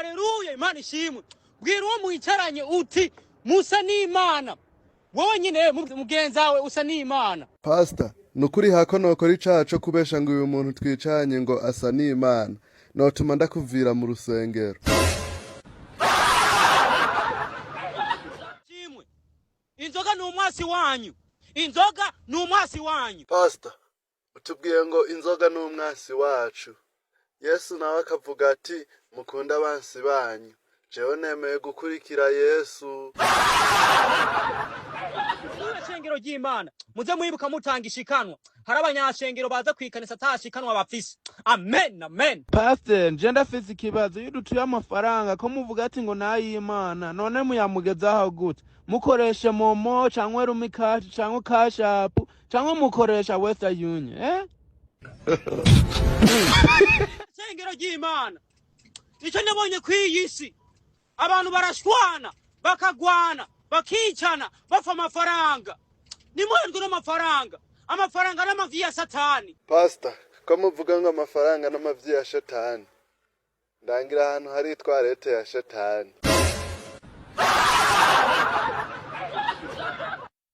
Haleluya, Imana ishimwe. Bwira uwo mwicaranye uti musa n'Imana. Wowe nyine mugenzi wawe usa n'Imana. Pastor, nukuri hako nokora icaha co kubesha ngo uyu muntu twicaranye ngo asa n'Imana, notuma ndakuvira mu rusengero. Shimwe. Inzoga ni umwasi wanyu. Inzoga ni umwasi wanyu. Pastor, utubwiye ngo inzoga ni umwasi wacu. Yesu nawe akavuga ati mukunde abansi banyu. Jewe nemeye gukurikira Yesu. Shengero ry'Imana, muze mwibuka mutanga ishikanwa. Hari abanyashengero baza kwikanisa atashikanwa bafise. Amen, amen. Pastor, nje ndafise ikibazo. Iyo dutuye amafaranga ko muvuga ati ngo nay'Imana, none muyamugezaho gute? Mukoresha MoMo canke Lumicash canke Cash App canke mukoresha Western Union, eh? Shengero ry'Imana, icyo nabonye ku iyi si, abantu barashwana, bakagwana, bakicana, bapfa amafaranga. Nimuhendwe n'amafaranga. Amafaranga n'amavi ya Satani. Pastor, ko muvuga ngo amafaranga n'amavyi ya Shetani, ndangira ahantu hari itwarete ya Shetani.